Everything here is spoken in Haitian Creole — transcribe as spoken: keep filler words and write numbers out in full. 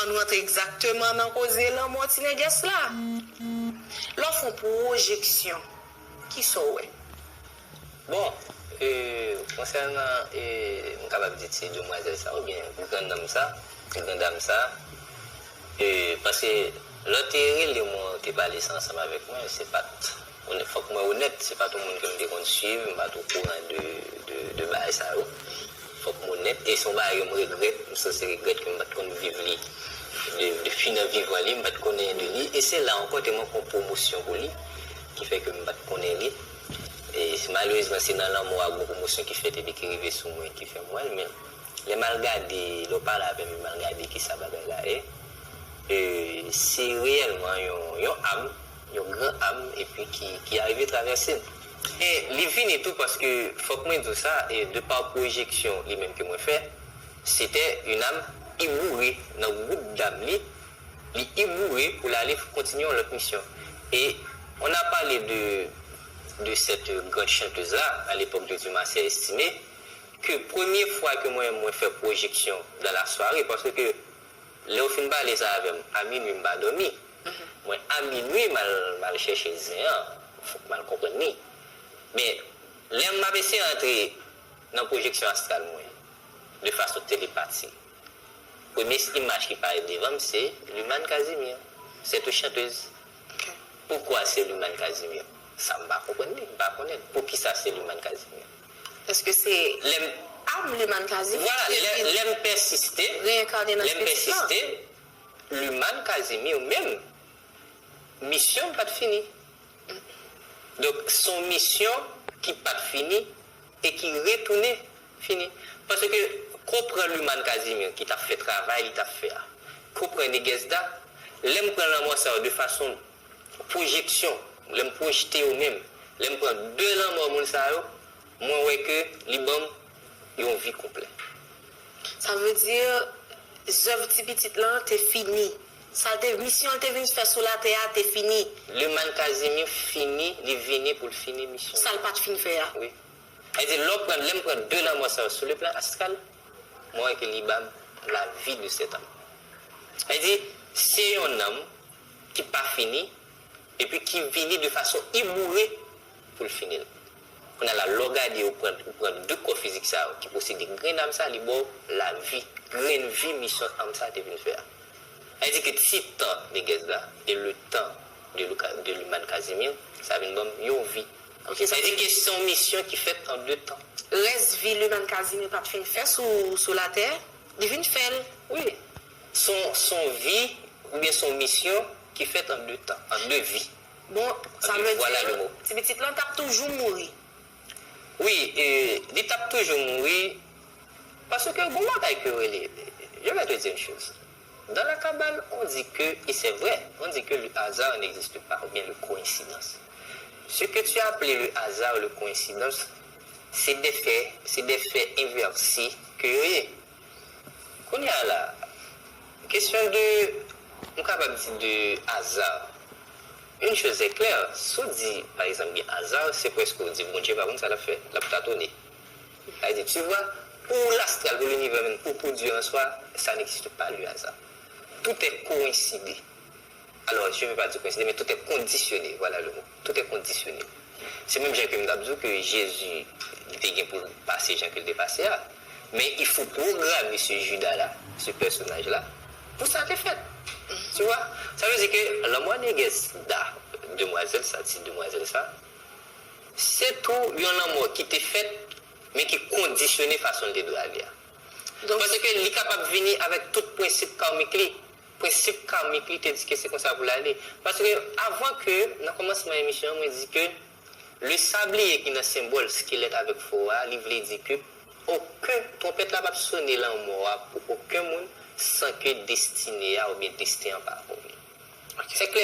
Ann rantre egzakteman nan koze lanmò ti nègès la. Lè w fè yon pwojeksyon, kisa w wè? Bon, e, konsènan, e, m kapab di ti demwazèl sa oubyen grandam sa, grandam sa, e, paske lè w te rele mwen, w te pale sa ansanm avèk mwen, se pa t, onè- fòk mwen onèt, se pa t yon moun ke m te konn swiv, m pa t okouran de, de, de bagay sa yo. Fòk m onèt, e se yon bagay ke m regrèt, m sanse regrèt ke m pa t konn viv li, de, de fi nan vivan li, m pa t konnen de li, e se la ankò te manke yon pwomosyon pou li, ki fè ke m pa t konnen li. E malerezman, se nan lanmò a gwo pwomosyon ki fèt epi ki rive sou mwen, ki fè m wè l, men lè m al gade, lè w pale avè m, m al gade kisa bagay la ye, e, se reyèlman yon, yon am, yon gran am, epi ki, ki arive travèse m. E li vini tou paske, fòk mwen di w sa, e de pa pwojeksyon li menm ke mwen fè, se te yon am ki boure nan gwoup dam li, li boure pou l ale kontinye yon lòt misyon. E on a parlé de, de cette grande chanteuse-là, à l'époque de Dumarsais Estimé, ke premye fwa ke mwen, mwen fè pwojeksyon dans la soirée, paske lè w fin pale sa avè m, a minui m pa dòmi. Mwen, a minui, m al, m al chèche zen an, fòk m al konprann li. Men, lè m ap eseye antre nan pwojeksyon astral mwen, de fason telepati, premye imaj ki parèt devan m, se Lumane Casimir, cette chanteuse. Poukwa se Lumane Casimir? Sa m pa konprann li, m pa konnen. Poukisa se Lumane Casimir? Èske se Lè m, am Lumane Casimir vwala, ki lè, vin lè m pèsiste, reyinkarne nan lè m ti pitit lan? Pèsiste, Lumane Casimir menm, misyon l pa t fini. Donk, se yon misyon ki pa t fini e ki retounen fini. Paske, konprann Lumane Casimir ki t ap fè travay li t ap fè a, konprann Negès Da, lè m pran lanmò sa yo de fason pwojeksyon, lè m pwojte yo menm, lè m pran de lanmò moun sa yo, mwen wè ke li ban m yon vi konplè. Sa vle di, zèv ti pitit lan te fini. Sa l te, misyon l te vin fè sou latè a te fini. Lumane Casimir fini, li vini pou l fini misyon. Sa l pa t fin fè a. Wi. Sa vle di, lè w pran, lè m pran de lanmò sa yo sou le plan astral, mwen wè ke li ban m la vie de cette âme. Sa vle di, se yon nanm ki pa fini, epi ki vini de fason iboure pou l fini l. Kounye a la, lè w gade, ou pran, ou pran de kò fizik sa yo ki posede grenn am sa, li ba w lavi, grenn vi misyon am sa te vin fè a. Sa vle di ke ti tan Negès Da e le tan de Luka, de Lumane Casimir, sa vin ban m yon vi. Ok, sa Sa vle di ke se yon misyon ki fèt an de tan. Rès vi Lumane Casimir pa t fin fè sou, sou latè, li vin fè l. Wi. Se yon, se yon vi oubyen se yon misyon ki fèt an de tan, an de vi. Bon, sa vle Voilà le di, mot. Ti pitit lan t ap toujou mouri. Wi, e, li t ap toujou mouri, paske gon bagay ke yo rele, je vais te dire une chose. Dans la cabale, on dit que, et c'est vrai, on dit que le hasard n'existe pas, oubyen le coïncidence. Ce que tu as appelé le hasard, le coïncidence, c'est des faits, c'est des faits inversés ke yo ye. Kounye a la, kesyon de, m kapab di de aza. Une chose est claire, si w di, pa egzanp, gen aza, se prèske w di Bondye pa konn sa l ap fè, l ap tatone. Sa vle di, tu vois, pour l'astral, pour l'univers même, pour, pour Dieu en soi, ça n'existe pas le hasard. Tout est coïncidé. Alors, je ne veux pas dire coïncidé, mais tout est conditionné. Voilà le mot. Tout est conditionné. Se menm jan ke m t ap di w ke Jezi, li te gen pou l pase jan ke l te pase a. Men il faut programmer ce Judas là, ce personnage là, pou sa te fèt. Tu vois? Sa vle di ke lanmò Negès Da, demwazèl sa, ti demwazèl sa, se tou yon lanmò ki te fèt, men ki kondisyone fason l te dwe ale a. Donk, Paske li kapab vini avèk tout prensip karmik li. Prensip karmik li te di ke se konsa pou l ale. Paske avan ke, nan kòmansman emisyon an, mwen di ke le sablier ki nan senbòl skelèt avèk fò a, li vle di ke okenn, twonpèt la p ap sone lanmò a pou okenn moun san ke destine a oubyen desten an pa akonpli. Se klè.